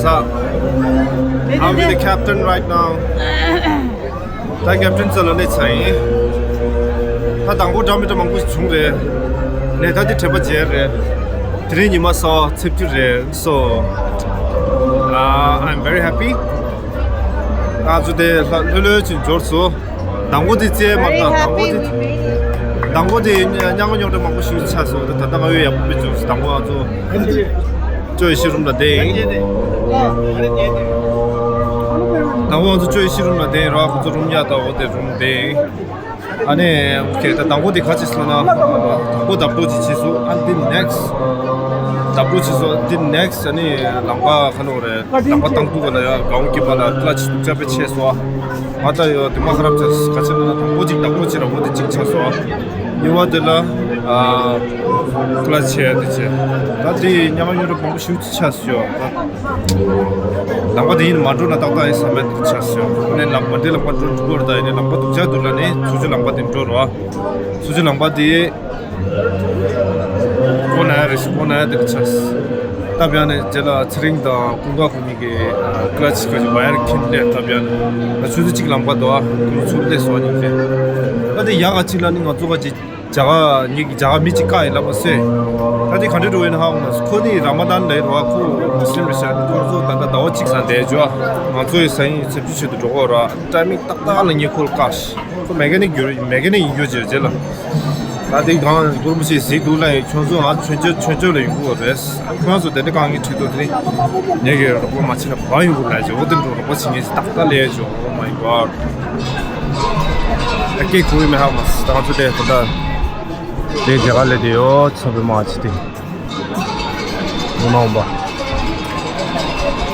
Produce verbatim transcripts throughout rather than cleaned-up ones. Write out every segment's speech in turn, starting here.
I'm with the captain right now. ད་ཀེབ་ཊན་ཚོ་ལ་སླེབས་ཚར་ཡིན། ད་དང་པོ་འདྲ་མི་འདྲ་མང་པོ་ཞིག་བྱུང་རེད། ནས་ད་འདི་དྲན་པ་བརྗེད་རེད། དེ་རིང་ཉི་མ་གསར་པ་ཚེས་བཅུ་རེད། So, uh, I'm very happy. ང་ཚོ་དེ་ལྷོད་ལྷོད་ཅིག་འབྱོར་སོང་། དང་པོ་དེ་རྩེད་མ་དང་དང་པོ་དེ། དང་པོ་དེ་ཉ་ཉ་ང་ཉོག་འདྲ་མང་པོ་ཞིག་ཆགས་སོང་། ད་ད་ལྟ་ང་ཡོད་ཡག་པོ་བྱུང་སོང་། དང་པོ་ང་ཚོ་ཅོ་ཡི་ཤི་རུམ་ལ་བསྡད་ཡིན། དང་པོ་ང་ཚོ་ཅོ་ཡི་ཤི་རུམ་ལ་བསྡད་ཡིན་ར། ཁོ་ཚོ་རུམ་ཉག་དང་འོ་དེ་རུམ་བསྡད་ཡིན། ཨ་ནི་ཨོ་ཁེ། ད་དང་པོ་དེ་ག་ཅི་ཟེར་ན། དང་པོ་བདག་པོ་ཅིག་བྱས་སོང་། ཨ་ནི་དེ་ནེག་སི་བདག་པོ་བྱས་སོང་། དེ་ནེག་སི་ཨ་ནི་ལམ་ཁ་ག་ནོ་རེད། ལམ་ཁ་བཏང་དུས་ག་ལ་ཡ་གའུ་ཀི་པ་ལ་ཀ་ལ་ཆི་སྡུག་ཅག་དཔེ་ཆེ་སོང་། ང་ད་ཡོ་དེ་མ་ཁ་རབ་ཆ་ག་ཅི་ན། དང་པོ་ཅིག་བདག་པོ་ཅིག་ར་བོ་དེ་ཅིག་ཆ་སོང་། གཉིས་པ་དེ་ལ་ཨ་ཀ་ལ་ཆི་དེ་ཆེ། ད་དེ་ཉ་མ་ཉོ་ར་བོ་ཤུ་ཆ་སོང་། ལམ་པ་དེ་ཡིན་མ་འགྲོ་ན་ཏག་ཏག་ཡིན་བསམ་པའི་དེ་ཆགས་སོང་། ཨ་ནི་ལམ་པ་འདི་ལམ་པ་འགྲོ་འགྲོ་དགོས་རེད། ད་ཡིན་ནའི་ལམ་པ་སྡུག་ཅག་འདུག་ལ་ནི་ཚུར་ཕྱོགས་ལམ་པ་དེ་འགྲོ་རོགས། ཚུར་ཕྱོགས་ལམ་པ་དེ་ཀོ་ན་ཡ་རེད་ཤི་ཀོ་ན་ཡ་དེ་ཆགས། ད་བྱས་ནས་རྗེས་ལ་ཚེ་རིང་དང་ཀུན་དགའ་ཁོ་གཉིས་ཀྱིས་ཀ་ལ་ཆི་ཀ་ཅི་ཝ་ཡར་འཁྱེར་སླེབས། ད་བྱས་ནས་ཆུ་ཚོད་གཅིག་ལམ་པ་འདུག་ཨ། ཁོ་ཚུར་སླེབས་སོང་ཉིན་ཀྱི། ད་དེ་ཡག་ག་ཅིག་ལ་ནི་ང་ཚོ་ག་ཅིག་རྒྱ་གར་ཉིད་ཀྱི་རྒྱ་གར་མི་གཅིག་བཀག་ཡིན་ལབ་མ་ཟད། ད་དེ་ག་འདྲ་འགྲོ་ཡིན་ཧ་གོ་མ་སོང་། ཁོ་ནི་ར་མ་དན་ལ་ཡོད་རེད་བ། ཁོ་མུ་སི་ལིམ་རེད་ཤག་ཁོ་ཚོ་ད་ལྟ་ཟླ་བ་གཅིག་ཙམ་བསྡད་འཇོག་ང་ཚོ་ཡི་ས་ཡིན་ཚེས་བཅུ་ཆེད་དུ་འགྲོ་གི་ར། ཊའི་མིང་ཏག་ཏག་ལ་ངས་ཁོ་ལ་བཀག་ཤག་ཁོ་མེ་ཀ་ནིག་ཡོད་རེད། མེ་ཀ་ནིག་ཡིན་རྒྱུ་བྱས་རྗེས་ལ། ད་དེ་གང་གུ་རུ་མི་ཆེ་གཟིགས་འདུག་ལ་ཡིན། ཁྱོད་ཚོ་ང་ཚོ་ཆོས་ཆོས་ཆོས་ཆོས་ལ་ཡོང་གི་རེད། ཁོ་ཚོ་དེ་འདྲ་གང་གི་ཁྲིད་དུ་དེ་ནི་ངས་ཀྱི་རོགས་པ་མ་བྱེད་ན་ག་ཡོང་གི་ལ་ཇོ་དེ་འགྲོ་རོགས་པ་བྱེད་ངེས་ཏག་ཏག་ལས་ཇོ། Oh my god. ཨ་ཀེ་ཁུ་མེ་ཧ་མ་ད་ང་ཚོ་དེ་ད་ལྟ་དེ་རྒྱ་གར་ལས་དེ་ཡོད་ཚོ་བི་མ་ཅི་དེ་མ་འོངས་པ་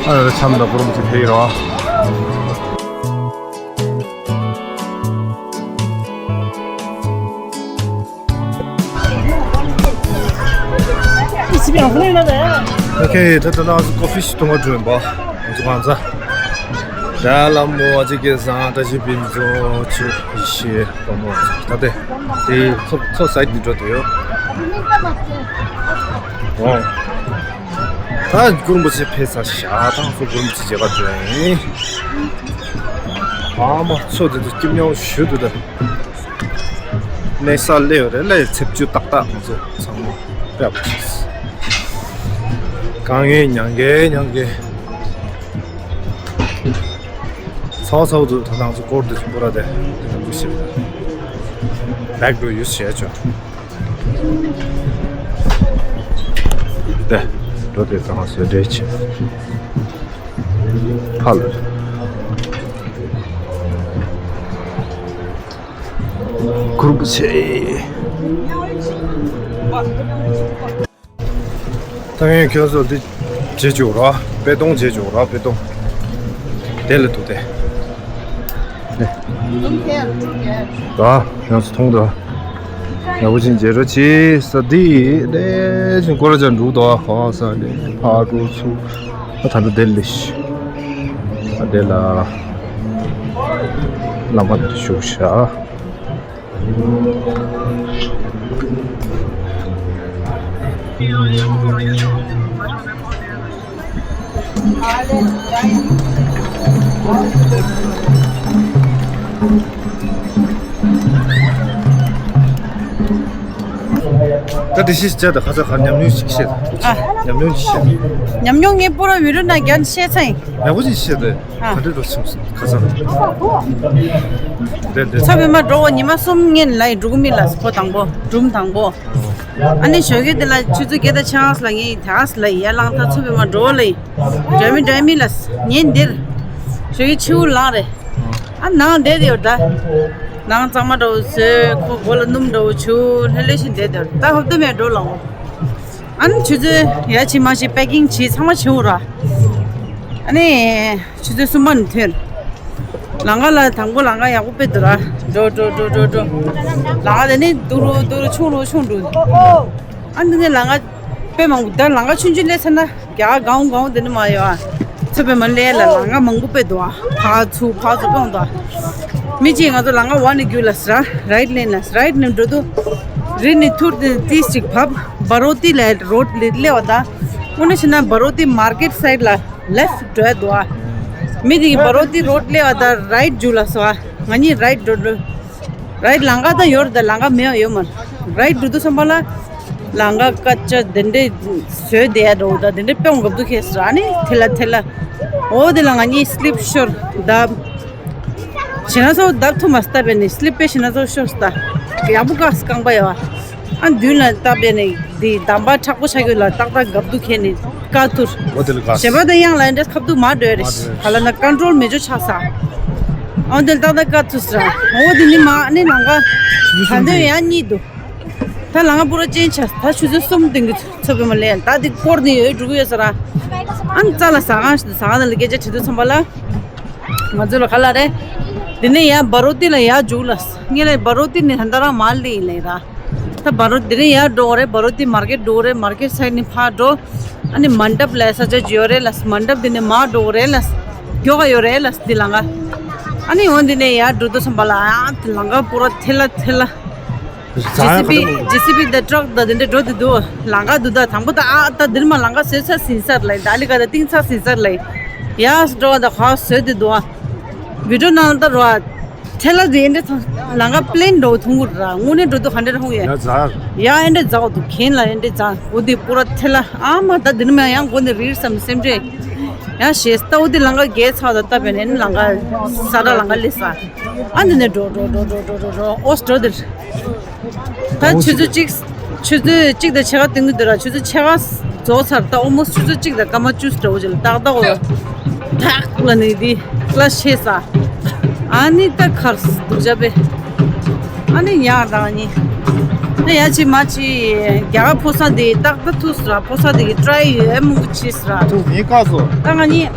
ཨ་ར་འཆམ་དང་གུ་རུ་མ་ཅི་ཕེ་ཡི་རོ། ཨོ་ཁེ། ད་ལྟ་ང་ཚོ་ཀོ་ཕི་ཞིག་འཐུང་བར་འགྲོ་ཡིན་པ། ང་ཚོ་གང་ཚ། ད་ལ་མོ་བ་ཅིག་གེ་བཟང་བཀྲ་ཤིས་ཕུན་ཚོགས་ཆུ་ཡེ་ཤེས་པ་མོ་ད་ལྟ་དེ་ཚོ་ཚོ་སའིད་ནས་འགྲོ་དེ་ཡོད། ཨོ། ད་གུ་རུ་རིན་པོ་ཆེ་ཕེབས་ཚར་ཤག་ད་ང་ཚོ་གུ་རུ་རིན་པོ་ཆེ་མཇལ་ཁ་འགྲོ་ཡིན། ཨ་མ་ཚོ་དེ་ཚོ་སྐྱིད་མྱོང་ཞུ་འདུག་ད། གནས་ས་སླེབས་ཡོད་རེད་ལ། ཚེས་བཅུ་ཏག་ཏག་ང་ཚོ་ཚང་མ་དཔེ་ཡག་པོ་བྱས། དཀའ་ངལ་མྱང་གི་མྱང་གི། ཚ་བ་ཚ་བོ་འདུག་ད་ང་ཚོ་སྐོར་དེ་ཚོ་པུ་ར་དེ་དེ་ང་ཚོ་ཞིག་བེག་འགྲོ་ཡུས་བྱས་ཆོག་དེ་འགྲོ་དེ་ཚང་མ་བཟོས་འདྲེ་ཆེ། ཕ་ལ་གུ་རུ་རིན་པོ་ཆེ། ད་ངས་ཁྱོད་ཚོ་འདི་བྱེད་བཅུག་ར། པེ་ཏོང་བྱེད་བཅུག་ར། པེ་ཏོང་། དེ་ལ་འདུག་སྟེ། ད་ཁྱོད་ཚོ་མཐོང་དང་། ཡག་པོ་ཅིག་མཇལ་རོགས་གྱིས། ས་འདི་ལས་ཅིག་སྐོར་ར་ཅག་འགྲོ་དང་གང་ས་ནས་ཕར་འགྲོ་ཚུར། ད་ད་ལྟ་དེ་ལས་ཤི། ད་དེ་ལ་ལམ་ཁ་འདི་ཞུགས་ཤག་ད་དེ་ཤེས་བྱ་ད་ཁ་ཚ་ཁ་ཉམས་མྱོང་ཞིག་བཤད། ཨ། ཉམས་མྱོང་ཞིག་བཤད། ཉམས་མྱོང་ངས་པོ་ར་བི་རུ་ན་རྒྱན་བཤད་ཚེ། ཡག་པོ་ཞིག་བཤད་དེ། ཨ། ག་འདྲ་འགྲོ་ཆུང་སོང་ཁ་ཚ། འདྲ་འདྲ། ཚ་བའི་མ་འགྲོ་བ་ཉི་མ་གསུམ་ངན་ལ་ཡི་འགྲོ་གི་མི་ལ་སི་ཕོ་དང་པོ་སྒྲུང་དང་པོ། ཨ་ནི་ཞོགས་ཀས་དེ་ལ་ཆུ་ཚོད་བརྒྱད་དང་ཕྱེད་ལ་ངས་ད་ལ་ཡར་ལངས་ད་ཚ་བའི་མ་འགྲོ་ལ་ཡི་འགྲོ་མི་འགྲོ་མི་ལ་ཉན་འདིར་ཞོགས་ཀས་ཆུ་བོ་ལངས་རེད། ཨ་ནང་བསྡད་དེ་ཡོད་ད། ནང་གཙང་མ་འདྲ་བོ་བཟོས། ཁོ་མགོ་ལ་སྣུམ་འདྲ་བོ་བྱུགས། ལྷོད་ལྷོད་ཞིག་བསྡད་དེ་ཡོད་ད། ཧོབ་ཏེ་མེད་འགྲོ་ལ་འོ། ཨ་ནི་ཆུ་ཚོད་ཡ་ཕྱི་མ་ཞིག་པེ་ཀིང་བྱས་ཚང་མ་བྱུང་ར། ཨ་ནི་ཆུ་ཚོད་གསུམ་པ་ནས་ཐོན། ལམ་ཁ་ལ་དང་པོ་ལམ་ཁ་ཡག་པོ་དཔེ་འདུག་ར། འགྲོ་འགྲོ་འགྲོ་འགྲོ་འགྲོ། ལམ་ཁ་དེ་ནི་སྡུག་རུ་སྡུག་རུ་ཆུང་རུ་ཆུང་རུ། ཨ་ནི་ནི་ལམ་ཁ་དཔེ་མང་པོ་ད་ལམ་ཁ་ཆུང་ཆུང་སླེབས་ཚར་ན། རྒྱ་གར་གང་གང་དེ་ནི་མ་ཡོད་ཨ། ཚོ་པའི་མ་ལས་ལ་ལམ་ཁ་མང་པོ་དཔེ་འདུག་ཨ། ཕར་ཚུར་ཕར་ཚུར་སྤོང་འདུག་ཨ། མི་གཅིག་ང་ཚོ་ལམ་ཁ་འོག་ནས་རྒྱུགས་ལ་ཟེར་ར། རའིཊ་ལེན་ལ་ཟེར་རའིཊ་ནས་འགྲོ་དུས་རི་ནས་ཐུར་དེ་ཏིས་ཅིག་བབས། བ་རོ་ཏི་ལ་རོཌ་ལས་སླེབས་པ་ད། དངོས་གནས་བྱས་ན་བ་རོ་ཏི་མར་ཀེཊ་སའིཌ་ལ་ ལེཕ་འགྲོ་ཡ་འདུག་ཨ། མི་དེ་གི་བ་རོ་ཏི་རོ་ཌི་སླེབས་པ་ད་རའིཊ་འཇུག་ལ་སོ་ཨ། ང་གཉིས་རའིཊ་འགྲོ་འགྲོ། རའིཊ་ལམ་ཁ་ད་ཡོད་རེད། ད་ལམ་ཁ་མེད་པ་ཡོད་མ་རེད། རའིཊ་འགྲོ་དུས་ཙམ་པ་ལ་ལམ་ཁ་སྐད་ཆ་དེ་འདྲས་བཟོས་བསྡད་ཡ་འགྲོ། ད་དེ་འདྲས་དཔེ་འགབ་འདུག་ཁེལ་སོང་ཨ་ནི་ཐལ་ལ་ཐལ་ལ། འོ་དེ་ལ་ང་གཉིས་སི་ལིབ་ཤོར་ད། བྱས་ན་སོ་བརྡབ་ཐུབ་མ་སྟབས་པས་ནི་སི་ལིབ་པའི་བྱས་ན་སོ་ཤོར་སྟ། ཡག་པོ་བཀག་རྐང་པ་ཡོད་ཨ། འདུན་ལ་སྟབས་པས་ནི་འདི་འདམ་པ་མཁྲེགས་པོ་ཆགས་ཡོད་ལ་ཏག་ཏག་འགབ་འདུག་ཁེལ་ནི་བཀག་ཐུར། འོ་དེ་ལ་བཀག་ཞེ་པོ་ད་གཡང་ལ་འདྲ་ཁབ་ཏུ་མ་འགྲོ་རེ། ག་ལ་ན་ཀོན་ཊོལ་མེད་ཅོ་ཆགས་ས། འོ་དེ་ལ་ཏག་ཏག་བཀག་ཐུར་ས། འོ་དེ་ནི་མ་ནི་ལམ་ཁ་ད་འདོད་ཡང་གཉིད་འདུག་ད་ལམ་ཁ་པུ་ར་ཅན་ཆགས། ད་ཆུ་ཚོད་གསུམ་སྟེང་གི་ཚོད་པའི་མ་ལས་ད་འདི་སྐོར་ནི་ཡོད་འགྲོ་གི་ཡོད་ས་ར། ཨ་ནི་རྩ་ལ་ཟ་ཁང་ཟ་ཁང་ལ་སྐད་ཆ་དྲི་དུས་ཙམ་པ་ལ། ང་ཚོ་ལ་ག་ལ་རེད། འདི་ནས་ཡར་བ་རོ་ཏི་ལ་ཡར་འཇུག་ལ། ངས་ལ་བ་རོ་ཏི་ནས་ད་ལྟ་རང་མར་སླེབས་ཡིན་ལབ་ར། ད་བ་རོ་འདི་ནས་ཡར་འགྲོ་རེད། བ་རོ་ཏི་མར་ཀེཊ་འགྲོ་རེད། མར་ཀེཊ་སའིཌ་ནས་ཕར་འགྲོ། ཨ་ནི་མན་ཌབ་ལ་ས་ཆ་ཅིག་ཡོད་རེད་ལ། མན་ཌབ་འདི་ནས་མར་འགྲོ་རེད་ལ། མགྱོགས་ཡོད་རེད་ལ་འདི་ལམ་ཁ། ཨ་ནི་འོ་འདི་ནས་ཡར་འགྲོ་དུས་ཙམ་པ་ལ་ཨ་འདི་ལམ་ཁ་པུ་ར་ཐལ་ལ་ཐལ་ལ། ཇེ་སི་བི་ཇེ་སི་བི་དང་ཊྲག་དང་དེ་འདྲས་འགྲོ་དེ་འདུག་ལམ་ཁ་འདུག་ད་དང་པོ་ད་ཨ་ད་འདིར་མ་ལམ་ཁ་བཟོས་ཚར་ཟིན་ས་རེད་ལ། ད་ལི་ཀ་ད་བཏིང་ཚར་ཟིན་ས་རེད་ལ། ཡར་འགྲོ་བ་ད་ག་བཟོས་དེ་འདུག་ཨ། བི་ཌིའོ་ནང་ལ་ད་རོ་ཨ། ཐལ་ལ་དེ་འདྲས་ལམ་ཁ་པི་ལེན་འགྲོ་ཐུང་གུ་ར་དངོས་གནས་འགྲོ་དུས་ག་འདྲས་ཧོང་ཡ། ཡ་ཛ། ཡ་འདྲས་ཛ་འོ་དུ་གན་ལ་འདྲས་ཛ་འོ་དེ་པུ་ར་ཐལ་ལ་ཨ་མ་ད་འདིར་མ་ཡང་གོ་ནས་རིར་བསམ་སེམས་ཁྲལ། ཡང་ཞེས་ལྟ་བུ་དེ་ལམ་ཁ་རྒྱལ་ཚ་བ་ད་ལྟ་བས་ནས་ལམ་ཁ་ས་ར་ལམ་ཁ་ལས་ས། ཨ་འདི་ནས་འགྲོ་འགྲོ་འགྲོ་འོ་འགྲོ་དེར། ད་ཆུ་ཚོད་གཅིག་ཆུ་ཚོད་གཅིག་དང་ཕྱེད་ཀ་སྟོན་གྱི་འདུག་ར། ཆུ་ཚོད་ཕྱེད་ཀ་རྫོགས་ཚར། ད་ཨོ་མོ་སི་ཆུ་ཚོད་གཅིག་དང་སྐར་མ་བཅུ་འདྲ་བོ་ཅིག་ལ་ཏག་ཏག་འོ་ཐག་ལ་ནི་འདི་ཀླ་ཤེས་ས། ཨ་ནི་ད་གར་སྡུག་ཅག་པས། ཨ་ནི་ཡག་རང་ནི། ད་ཡ་ཅི་མ་ཅི་རྒྱ་གར་ཕོ་གསར་དེ་ཏག་ཏག་ཐུག་སོང་ར། ཕོ་གསར་དེ་གི་ཊ་རའི་ཡོད་མོ་གི་ཆེས་སོང་ར། ཐུག་ངའི་བཀག་སོང་། ད་ང་གཉིས་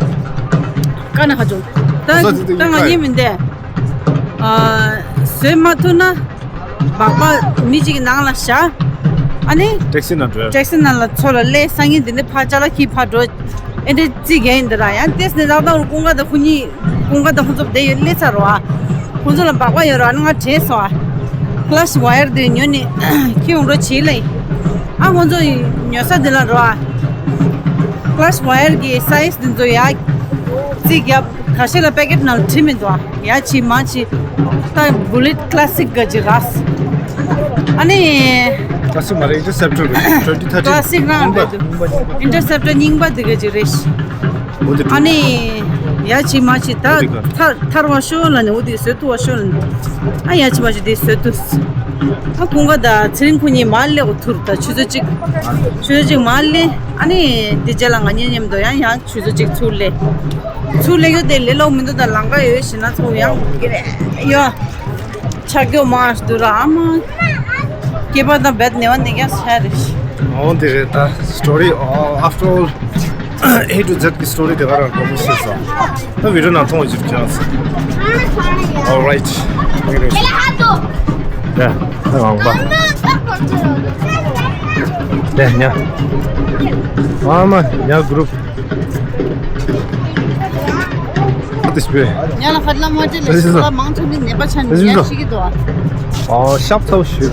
བཀག་ན་ཧ་ཅང་། ད་ཕོ་གསར་དེ་ད་ད་ང་གཉིས་མིན་ཏེ། ཨ། བཟོས་མ་ཐུབ་ན་སྦག་སྦག་མི་གཅིག་གི་ནང་ལ་བཞག་ཨ་ནི་ཊེག་སི་ནང་འགྲོ། ཊེག་སི་ནང་ལ་ཚུར་ལ་སླེབས། སང་ཉིན་དེ་ནས་ཕར་ཅ་ལག་འཁྱེར་ཕར་འགྲོ། ཨེ་འདྲས་རྩིས་རྒྱག་ཡིན་འདི་ར། ཡང་ལྟས་ནས་ཏག་ཏག་ཀུན་དགའ་དང་ཁོ་གཉིས་ཀུན་དགའ་དང་ཁོ་ཚོ་བསྡད་ཡོད་སླེབས་ཚར་རོ་ཨ། ཁོ་ཚོ་ལ་སྦག་སྦག་ཡོད་རོ་ཨ། ང་དྲན་སོང་ཨ། ཀླ་ཤི་ཝ་ཡར་དེ་ཉོ་ནས་འཁྱེར་ཡོང་རོགས་བྱེད་ལབ་ཡིན། ཨ་ཁོ་ཚོ་ཉོ་ས་དེ་ལ་རོ་ཨ། ཀླ་ཤི་ཝ་ཡར་གྱི་སའི་ཛི་དེ་ཚོ་ཡ་རྩིས་རྒྱབ། ཁ་ཤས་ལ་པེ་ཀེཊ་ནང་ལ་བྲིས་མི་འདུག་ཨ། ཡ་ཆི་མ་ཆི། ད་བུ་ལེཊ་ཀླ་སིག་ག་ཅི་ར། ཨ་ནི། ཀླ་སིག་མ་རེད། ཨིན་ཊར་སེབ་ཊར་རེད། ཊུ་ཝེན་ཊི་ཐར་ཊི། ཀླ་སིག་རང་རེད་འདུག་ཨིན་ཊར་སེབ་ཊར་རྙིང་པ་དེ་ག་ཅི་རེད། འོ་དེ་ཨ་ནི། ཡ་ཆི་མ་ཆི་ད་ཐར་ཐར་བ་ཤོ་ལ་ནི་འོ་དེ་བཟོས་ཐུབ་བ་ཤོ་ལ་ནི། ཨ་ཡ་ཆི་མ་ཆི་དེ་བཟོས་ཐུབ། ཨ་ཀུན་དགའ་ད་ཚེ་རིང་ཁོ་གཉིས་མ་སླེབས་གོ་ཐུར་ད་ཆུ་ཚོད་གཅིག་ཆུ་ཚོད་གཅིག་མ་སླེབས། ཨ་ནི་དེ་རྗེས་ལ་ང་གཉིས་མཉམ་དུ་ཡང་ཡང་། ཆུ་ཚོད་གཅིག་ཚུར་སླེབས། ཚུར་སླེབས་ཡོད་དེ་ལས་སླ་པོ་མི་འདུག་ད་ལམ་ཁ་ཡོད་ཞེ་ན་ཚོ་ཡང་ཀི་རེ་ཡོད། ཆ་སྐྱོ་མ་འདུག་ར་ཨ་མ། སྐྱེས་པ་དང་རྦད་ནེ་བ་ནེ་རྒྱ་ས་རེད། འོ་འདི་རེད་ད། སི་ཊོ་རི་ཨ་ཕ་ཊི་ཨོལ་ཨེ་ཊུ་ཛེཌ་གི་སི་ཊོ་རི་དེ་ག་རང་གོ་མི་ཤེས་སོང་། ད་བི་ཌིའོ་ནང་མཐོང་བ་ཅིག་ཀྱང་སོང་། Alright. ཡ་ད་ངང་པ། དེ་ཉ་ཨ་མ་ཉ་གུ་རུབ། ཉ་ལ་ཧ་ལམ་མ་ཅི་ལས་ཤི་ལ་མང་ཆེ་ནི་ནད་པ་ཆ་ནི་ཉ་ཤི་གི་འདུག་ཨ། ཨ་ཤབ་ཚ་བོ་ཤི།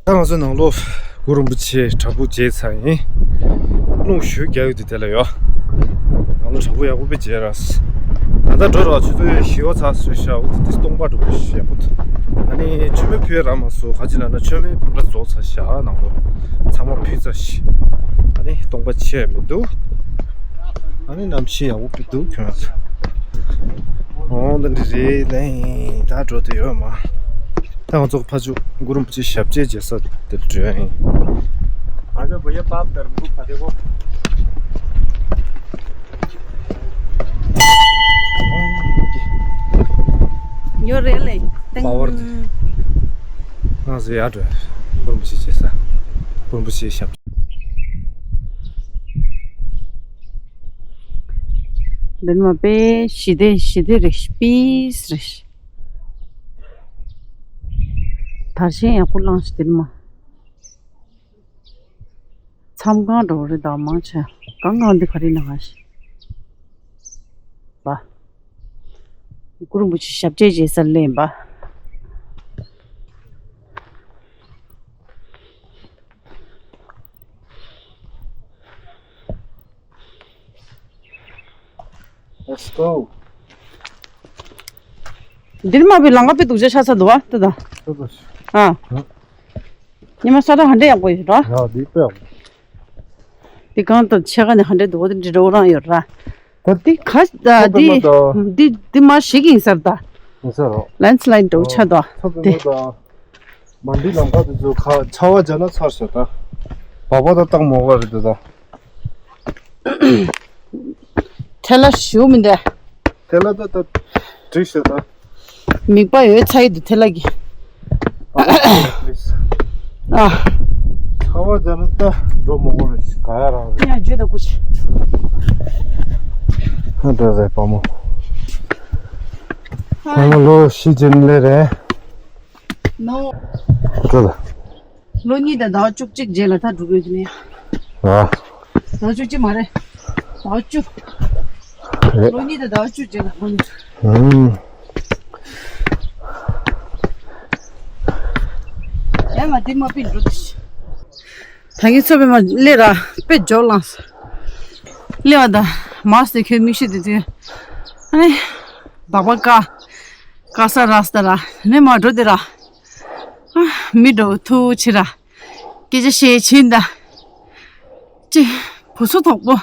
ད་ང་ཚོ་ནང་ལོགས་གུ་རུ་རིན་པོ་ཆེ་བྲག་ཕུག་མཇལ་ཚར་ཡིན། རླུང་ཞེ་པོ་རྒྱག་ཡོད་དུས་དེ་ལ་ཡོད། ནང་ལོགས་བྲག་ཕུག་ཡག་པོ་དཔེ་མཇལ་ར། ད་ལྟ་འགྲོ་ར་ཆུ་ཚོད་བཞི་པ་ཚར་སོང་ཤག་འོ་དེ་དུས་སྟོང་པ་འགྲོ་ཡག་པོ་འདུག་ཨ་ནི་མཆོད་མེ་ཕུལ་རག་མ་སོང་། ག་ཅི་ལབ་ན་མཆོད་མེ་ཕུལ་རག་རྫོགས་ཚར་ཤག་ནང་ལོགས་ཚང་མ་ཕུལ་ཚར་ཤག་ཨ་ནི་སྟོང་པ་ཆེ་མི་འདུག་ཨ་ནི་གནམ་གཤིས་ཡག་པོ་འདུག་ཁྱོད་ཚོ། འོ་འདི་འདྲ་རེད་ལེ། ད་འགྲོ་དུས་ཡོད་མ། ད་ང་ཚོ་ཕ་ཇུ་གུ་རུ་རིན་པོ་ཆེ་ཞབས་རྗེས་མཇལ་ས་དེར་འགྲོ་ཡ་ཡིན། ཉོ་རེད་ལེ། ཏེང་། པ་ཝར་དེ། ང་ཚོ་ཡར་འགྲོ་ཡ། གུ་རུ་རིན་པོ་ཆེ་མཇལ་ས། གུ་རུ་རིན་པོ་ཆེ་ཞབས། འདི་ནི་མ་དཔེ་ཞི་བདེ་ཞི་བདེ་རེད་ཤག་པིས་རེད་ཤག་དར་ཤིང་ཡག་པོ་བླངས་ཤག་འདི་ནི་མ། མཚམས་ཁང་འདྲ་བོ་རེད་ད་མང་ཆེ། གང་གང་འདི་ག་རེ་ན་ག་ཤི། པ། གུ་རུ་རིན་པོ་ཆེ་ཞབས་རྗེས་བྱེད་སར་སླེབས་པ། Let's go. འདིར་མ་བི་ལང་ཀ་པི་དུག་ཅག་ཆ་ས་འདུག་བ་ཏི་ད། ཨ། ཉི་མ་ས་ད་ཧ་འདྲེ་ཡག་པོ་ཡོད་ར། ཡ་འདི་དཔེ་ཡག་པོ། འདི་གང་ད་ཆེ་ག་ནས་ཧ་འདྲེ་འདུག་བ་འདི་འདྲ་བོ་རང་ཡོད་ར། ད་འདི་ཁ་ད་འདི་འདི་འདི་མ་ཞིག་ཡིན་སར་ད། ཡིན་ས་རོ། ལན་སི་ལའིན་འདྲ་བོ་ཆགས་འདུག་བ། འདི། མ་འདི་ལམ་ཁ་དེ་ཚོ་ཁ་ཆར་པ་བརྒྱབ་ན་ཚར་ཤག་ད། སྦག་སྦག་ད་བཏང་མོ་ག་རེད་དེ་ད། ཐལ་ལ་ཞུ་མི་འདྲ། ཐལ་ལ་ད་ད་འགྲིག་ཤག་ད། མིག་པ་ཡོད་ཚ་ཡི་འདུག་ཐལ་ལ་གི། ཨ། ཆར་པ་བརྒྱབ་ན་ད་འགྲོ་མོ་ག་རེད་ག་ཡ་རང་རེད། ཡ་བརྗོད་ད་ཀུ་ཆ། ཧ་འདྲ་རེད་པ་མོ། ཧ་ལོ་ལོ་ཤི་ཅན་ལེ་རེད། ནོ། འགྲོ་ལ། ལོ་གཉིས་དང་ཟླ་བ་བཅུ་གཅིག་རྗེས་ལ་ད་འགྲོ་དགོས་ཀྱི་ནི། ཨ། ཟླ་བ་བཅུ་གཅིག་མ་རེད། ཟླ་བ་བཅུ། རེད། ལོ་གཉིས་དང་ཟླ་བ་བཅུ་རྗེས་ལ་འགྲོ་ནི། ཨུམ། ཡ་ང་འདི་མ་པིན་འགྲོ་དུས། ད་ངས་ཚོ་པའི་མ་སླེབས་ར་དཔེ་འཇོག་ལངས། སླེབས་པ་ད་མར་སྟེ་ཁྱོད་མིག་ཤེས་དེ་དུས། ཨ་ནི། སྦག་སྦག་ཀ། ཀ་ས་ར་སྟ་ར། ནི་མ་འགྲོ་དེ་ར། ཨ། མི་འགྲོ་ཐུག་ཕྱི་ར། སྐད་ཆ་བཤད་ཕྱིན་ད། ཅི། བུ་སུ་དོག་པོ།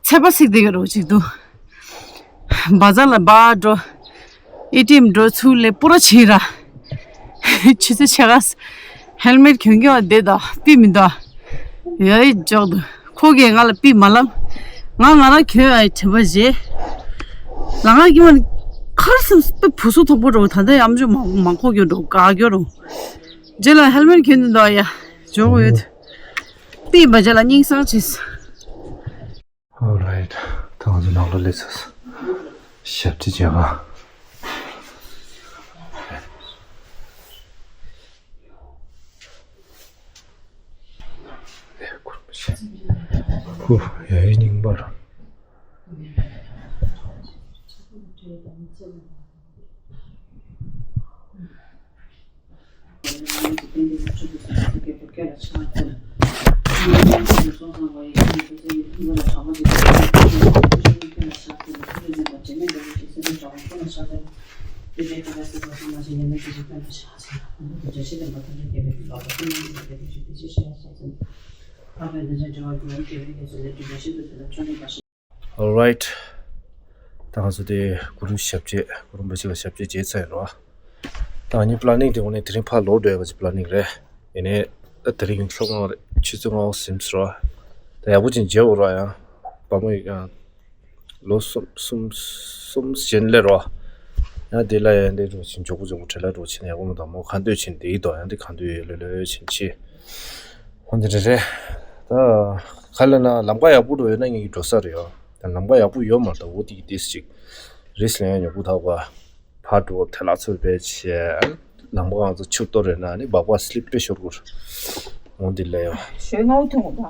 ཚད་པ་ཚིག་དེ་ག་རོ་ཅིག་འདུག་བ་ཛ་ལ་བ་འགྲོ། ཨེ་ཊི་ཨེམ་འགྲོ་ཚུར་ལེ་པུ་ར་ཕྱིན་ར། ཆུ་ཚོད་ཕྱེད་ཀ་ཧེལ་མེད་གྱོན་གྱོན་བསྡད་དོ་པི་མི་འདུག་ཡ་ཡི་འཇོག་འདུག་ཁོ་གིས་ང་ལ་པི་མ་ལབ། ང་ང་རང་གྱོན་ཨ་ཡི་དྲི་བ་བཞེས། ལ་ང་གི་མ་ཁར་སེམས་པའི་བུ་སུ་དོག་པོ་འགྲོ་ད་ལྟ་ཡམ་ཆུ་མ་མ་ཁོག་གྱོ་འགྲོ་ག་གྱོ་རུ། རྗེས་ལ་ཧེལ་མེད་གྱོན་འདུག་ཡ། འཇོག་ཡོད། པི་མ་རྗེས་ལ་སྙིང་སང་ཆེས། Alright. ད་ང་ཚོ་ནང་ལ་སླེབས་ཚར་སོང་། ཞབས་ཕྱི་བྱེད་ག་ཁུ་ཡ་ཡི་རྙིང་པར། Alright. ད་ང་ཚོ་དེ་གུ་རུ་ཞབས་རྗེས་གུ་རུ་རིན་པོ་ཆེ་ལ་ཞབས་རྗེས་བྱས་ཚར་ཡིན་རོ། ད་ངའི་པི་ལ་ནིང་དེ་དངོས་གནས་དེ་རིང་ཕར་ལོག་འགྲོ་ཡ་གི་པི་ལ་ནིང་རེད། ཡིན་ནའི་ད་དེ་རིང་ལྷོ་ངོ་རེད་ཆུ་ཚོད་ལྔ་པ་ཟིན་སོང་རོ། ད་ཡག་པོ་ཅིག་མཇལ་འོ་རོ་ཡང་བ་མོ་ཡང་ལོ་གསུམ་གསུམ་གསུམ་གཞན་སླེབས་རོ། ཡང་དེ་ལ་ཡང་འདི་འགྲོ་ཕྱིན་མགྱོགས་པོ་མགྱོགས་པོ་བྲེལ་ལ་འགྲོ་ཕྱིན་ཡག་པོ་མི་འདུག་མོ་ཁ་འདོད་ཕྱིན་དེ་ཡི་དོ་ཡང་འདི་ཁ་འདོད་ཡོད་ལོས་ལོས་ཕྱིན་ཆེ། འོ་འདི་རེད་རེད། ད་ག་ལ་ན་ལམ་ཁ་ཡག་པོ་འགྲོ་ཡོད་ན་ངེད་ཀྱི་འགྲོ་ས་རེད་ཡོ། ད་ལམ་ཁ་ཡག་པོ་ཡོད་མ་རེད་ད་འོ་དེ་གི་ཏིས་ཅིག་རིས་ལེན་ཡག་ཉོ་པོ་ཐག་པ་ཕར་འགྲོ་ཐལ་ལ་ཚོད་པས་བྱས། ལམ་ཁ་ང་ཚོ་ཆུ་གཏོར་རེད་ན་ནི་སྦག་སྦག་སི་ལིབ་དཔེ་ཤོར་གུར། འོ་འདི་ལས་ཡོ། ཞོལ་ངའུ་ཐོན་འོ་ད།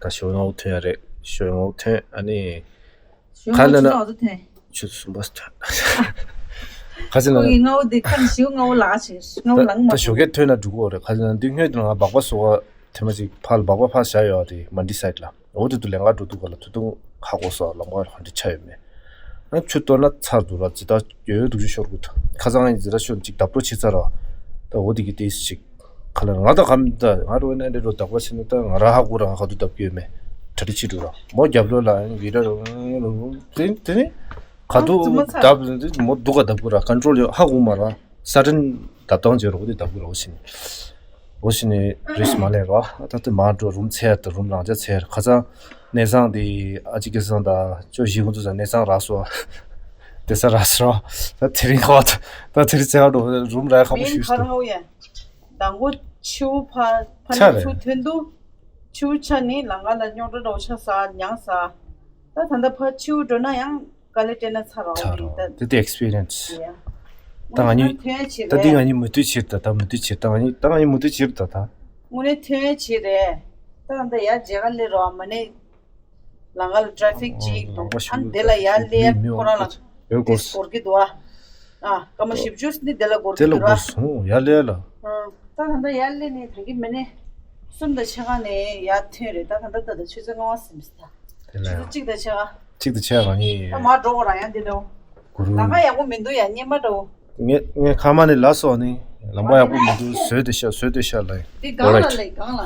ད་ཞོལ་ངའུ་ཐོན་ཡ་རེད་ཞོལ་ངའུ་ཐོན་ཨ་ནི། ག་ལ་ན། ཆུ་ཚོད་གསུམ་པ་ཐོན། ག་ཚོད་ན། ཁོ་ཡི་ངའོ་དེ་ཁམ་ཞིའུ་ངའོ་ལག་ཆེ་ངའོ་ལང་མ། ད་ཞོགས་ཀས་ཐོན་ན་འགྲིག་གོ་རེད་ག་ཚོད་ན་འདི་སྔོན་དུ་ང་སྦག་པ་བཟོ་བ་ཐེངས་མ་ཅིག་ཕར་ལ་སྦག་པ་ཕར་བཞག་ཡོད་རེད་མན་ཌི་སའིད་ལ་འོ་དེ་དུ་ལེན་ག་འགྲོ་འདུག་ག་ལ་དུ་དུང་ཧ་གོ་སོང་ལམ་ཁ་ཧ་འདྲི་ཆ་ཡོད་མེད། ཨ་ཆུ་གཏོར་ན་ཚར་འདུག་ར་ཇི་ལྟར་ཡོད་ཡོད་འདུག་ཅུ་ཤོར་གུ་ཐུ་ཁ་སང་ང་ཡི་ཇི་ལྟར་ཤོར་ཅིག་བརྡབ་འགྲོ་བྱེད་ཚར་ར་ད་འོ་དེ་གི་ཏེ་ཅིག་ཁ་ལ་ང་ད་གམ་ད་ང་རོ་ནས་འདྲེ་རོ་བདག་པ་ཕྱིན་ནས་ད་ང་ར་ཧ་གོ་ར་ང་ག་དུ་བདག་གི་ཡོད་མེད་གྲ་སྒྲིག་བྱེད་འགྲོ་ར་མོ་རྒྱབ་ལོ་ལ་ཡང་བི་ར་རོ་དེ་དེ་ནི་ག་དུ་བདག་མོ་སྡུག་ག་བདག་གི་ར་ཀོན་ཊོལ་ཡོད་ཧ་གོ་མ་ར་ས་ཏྲན་བདག་སྟངས་བྱེད་རོགས་དེ་བདག་གི་རོགས་ཕྱིན་འོ་ཕྱིན་ནས་རིས་མ་ལས་རོ་ད་དེ་མ་འགྲོ་རུམ་ཚེ་ད་རུམ་རང་ཅག་ཚེ་ཁ་ཚང་གནས་ཚང་དེ་ཨ་ཅི་སྐལ་བཟང་དང་ཅོ་བཞི་ཀུན་ཚོ་ཚང་གནས་ཚང་རག་སོ་དེ་ས་རག་སོ་ད་དེ་རིང་ཁ་བ་ད་དེ་རིང་ཚེ་ཧ་འགྲོ་རུམ་རག་ཁ་བོ་ཞུས་སོ། མདང་དགོང་ཕྱི་པོ་ཕ་ཕ་ནས་ཚུར་ཐོན་དུས་ཕྱི་པོ་ཆ་ནི་ལམ་ཁ་ལ་རྙོག་དྲ་འདྲ་བོ་ཆགས་ས་མྱངས་ས། ད་ད་ལྟ་ཕ་ཕྱི་པོ་འགྲོ་ན་ཡང་ དཀའ་ལས་སྤྲད་ན་ཚར་རོགས་ཚར་རོགས་ད་དེ་དེ་experience། ད་ང་གཉིས་ད་དེ་ང་གཉིས་མུ་མཐུད་བྱེད་ད་ད་མུ་མཐུད་བྱེད་ད་ང་གཉིས་ད་ང་གཉིས་མུ་མཐུད་བྱེད་ད་ད། དངོས་གནས་ཐོན་ཡས་བྱེད་རེད། ད་ད་ཡར་མཇལ་ཁ་སླེབས་རོགས་མ་ནས། ལམ་ཁ་ལ་traffic་ཅིག་འདུག་ཨ་ནི་དེ་ལ་ཡར་སླེབས་ཡ་ཁོ་རང་ལ་ཡོད་དགོས་འགོར་གྱི་འདུག་ཨ། ཨ་སྐར་མ་བཞི་བཅུ་ནི་དེ་ལ་འགོར་གྱི་འདུག་ར། དེ་ལ་འགོར་སོང་ཡར་སླེབས་ལ། ཨ་ད་ད་ལྟ་ཡར་སླེབས་ནས་ད་གིན་མ་ནས་གསུམ་དང་ཕྱེད་ཀ་ནས་ཡར་ཐོན་རེད། ད་ད་ལྟ་ད་ད་ཆུ་ཚོད་ལྔ་པ་ཟིན་པ་ད། དེ་ལ་ཆུ་ཚོད་གཅིག་དང་ཕྱེད་ཀ་གཅིག་དང་ཕྱེད་ཀ་གཉིས། ད་མར་འགྲོ་དགོས་ར་ཡང་འདི་འདྲ་བོ། གུ་རུ། ལམ་ཁ་ཡག་པོ་མི་འདུག་ཡ་སྙེ་མ་འདྲ་བོ། ངས་ངས་ཁ་མ་ནས་ལབ་སོང་ནི། ལམ་ཁ་ཡག་པོ་མི་འདུག་བཟོས་ཏེ་ཤ་བཟོས་ཏེ་ཤ་ལ། འདི་སྒང་ལ་ལས་སྒང་ལ།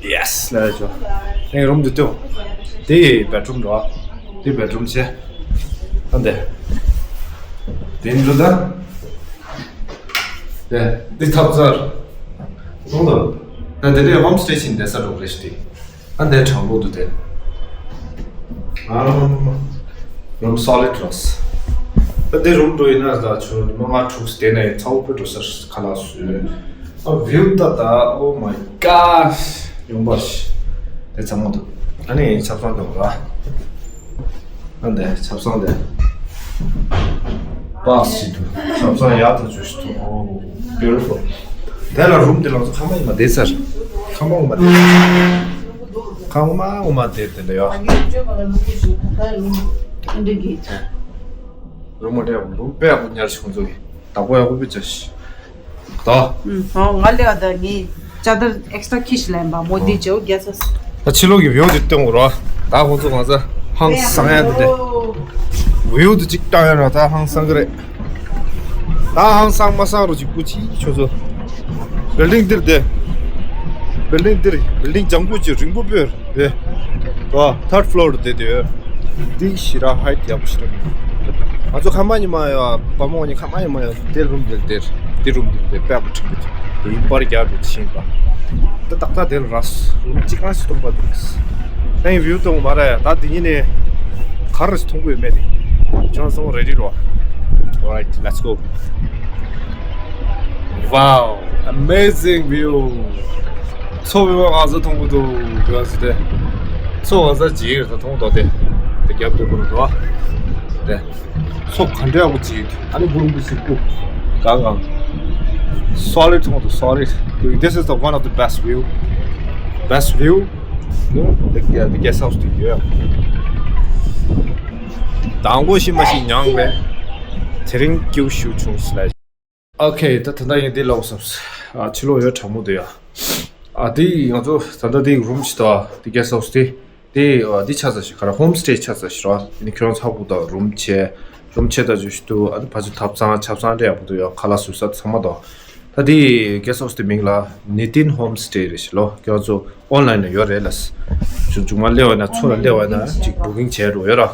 Yes ལ་ཡ་ཅོ། ཨེ་རུམ་འདི་ཏོ། དེ་bedroom འགྲོ། དེ་bedroom བྱས། ཨ་འདི། དེ་འགྲོ་ད། དེ་དེ་ཐབ་ཚར། ཐུང་དུ། ད་དེ་འདྲའི་homestay ཕྱིན་བསྡད་ས་འགྲོ་རེད་ཤི། ཨ་འདས་གྲང་མོ་འདུག་དེ། ཨ་རུམ་solid རོ། ཨ་འདི་རུམ་འགྲོ་ཡིན་ན་ད་ཆུ་མ་ང་དྲུག་སྟེ་ནས་ཚ་བོ་ཕུ་འགྲོ་སར་ཁ་ལག་སུ། ཨ་view ད་ད། Oh my god ཡོང་པ་ཤི། དེ་ཚ་མོ་འདུག་ཨ་ནི་ཆབ་གསང་འགྲོ་ར། ཨ་འདི་ཆབ་གསང་འདི། པགས་ཤིག་འདུག་ཆབ་གསང་ཡག་ཐག་ཆོད་ཤིག་འདུག Oh beautiful དེ་ལ་རུམ་དེ་ལ་ཚོ་ཁང་པ་ཡིན་མ་བསྡད་ཚར། ཁང་པ་ངོ་མ་བསྡད། ཁང་པ་ངོ་མ་བསྡད་དེ་འདྲ་ཡོད། རུམ་མ་འདྲ་ཡག་པོ་རུམ་དཔེ་ཡག་པོ་ཉར་ཤིག་ཁོང་ཚོ་གི་བདག་པོ་ཡག་པོ་དཔེ་བྱ་ཤིག་ད། ཨུམ། ཨོ་ང་ལས་ཨ་ད་ངའི་ཅ་དར་extra ཁྱི་ཞིག་ལེན་པ་མོ་དི་ཇོ་རྒྱ་ས། ད་ཕྱི་ལོགས་ཀྱི་view དེ་སྟོན་དགོས་རོ། ད་ཁོང་ཚོ་ང་ཚོ་ཧང་སང་ཡ་དེ་དེ། view དེ་གཅིག་བཏང་ཡ་རོ་ད་ཧང་སང་གི་རེད། ད་ཧང་སང་མ་སང་རོ་གཅིག་པུ་ཅི་ཁྱོད་ཚོ། building འདིར་དེ། building འདིར་building ལྗང་ཁུ་ཅིག་རིང་པོ་པོས། རེད། ཨ། third floor དེ་དེ། འདི་ཞི་ར་height ཡག་པོ་ཞིག་རེད། ང་ཚོ་ཁ་མ་ཉི་མ་ཡ་བ་མོ་ཉི་ཁ་མ་ཉི་མ་ཡ་དེ་རུམ་དེ་དེར། དེ་རུམ་དེ་དེ་དཔེ་པོ་ཁྲིག་པོ་དེ་ཡིན་པར་རྒྱག་རུ་ཕྱིན་པ། ད་ཏག་ཏག་དེ་ལ་ར་རུམ་གཅིག་རང་ཞིག་སྟོང་པ་འདུག་ཨེ་view སྟོང་མ་ར་ཡ་ད་དེ་ཉིན་ནས་ག་ར་ཞིག་མཐོང་གི་ཡོད་མེད་དེ། ཅང་སོང་ready རོ། Alright, let's go. Wow, amazing view. མཚོ་བོད་པ་ང་ཚོ་མཐོང་གི་འདུག་ག་ཟེར་ཏེ། མཚོ་ང་ཚོ་ཇིའི་རེད་ད་མཐོང་འདུག་སྟེ། དེ་རྒྱབ་ཏུ་ཁུར་འདུག་སྟེ། མཚོ་ག་འདྲ་ཡག་པོ་ཇིའི་འདུག་ཨ་ནི་གུ་རུ་གུ་སི་ཀུ། གང་གང་། Solid མཐོང་འདུག solid. This is the one of the best view. Best view. No, the, yeah, the guest house དེ་ཡོད། དང་པོ་ཤི་མ་ཤི་མྱངས་པས། དེ་རིང་སྐྱིད་ཤུགས་བྱུང་སླད། Okay, ད་ད་ལྟ་ཡིན་འདི་ལོག་སོང་། ཨ་ཕྱི་ལོགས་ཡོད་གྲང་མོ་འདུག་ཡ། ཨ་འདི་ང་ཚོ་ད་ལྟ་འདི་རུམ་ཞིག་དང་འདི་གེ་སི་ཧའུ་སི་འདི། འདི་ཨ་འདི་ཆ་ཚང་ཞིག་ག་ར་ཧོམ་སི་ཊེ་ཆ་ཚང་ཞིག་ར། ཡིན་ནི་ཁྱོད་རང་ཚ་གུ་དང་རུམ་ཆེ། རུམ་ཆེ་ད་ཇུ་ཞིག་འདུག་ཨ་འདི་ཕ་ཚོ་ཐབ་ཚང་ཆབ་ཚང་འདྲ་ཡག་པོ་འདུག་ཡ། ཁ་ལག་ཟུར་ས་ཚང་མ་དང་། ད་འདི་གེ་སི་ཧའུ་སི་འདི་མིང་ལ་ནི་ཏིན་ཧོམ་སི་ཊེ་རེད་ཞིག་ལོ། ཁྱོད་ཚོ་ཨོན་ལའིན་ན་ཡོད་རེད་ལ། ཆུ་མཇུག་མ་སླེབས་པ་ན་ཚུར་ལ་སླེབས་པ་ན་ཅིག་བུ་ཀིང་བྱས་འགྲོ་ཡོད་ར།